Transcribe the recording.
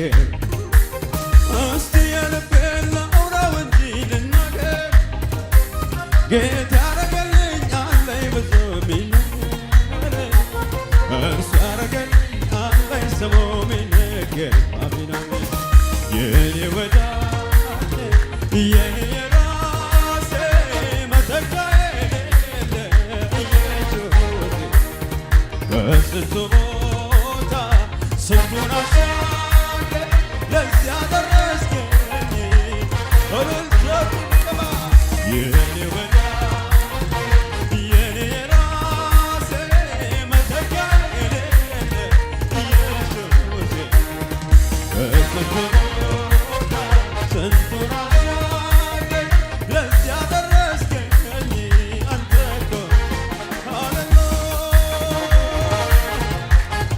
የሚነገር። እስቲ የልቤን ላውራው እንጂ ልናገር፣ ጌታ ያረገልኝ አለኝ ብዙ የሚነገር፣ እርሱ ያረገልኝ አለኝ ስሙ የሚነገር። አሜን አሜን። የኔ ወዳጅ፣ የኔ የራሴ፣ መተኪያ የሌለ ኢየሱሴ፣ በስንቱ ቦታ ስንቱን አሻግረህ ለዚያ ደረስከኝ። እልልታ ጭብጨባ። የኔ ወዳጅ፣ የኔ የራሴ፣ መተኪያ የሌለ ኢየሱሴ፣ በስንቱ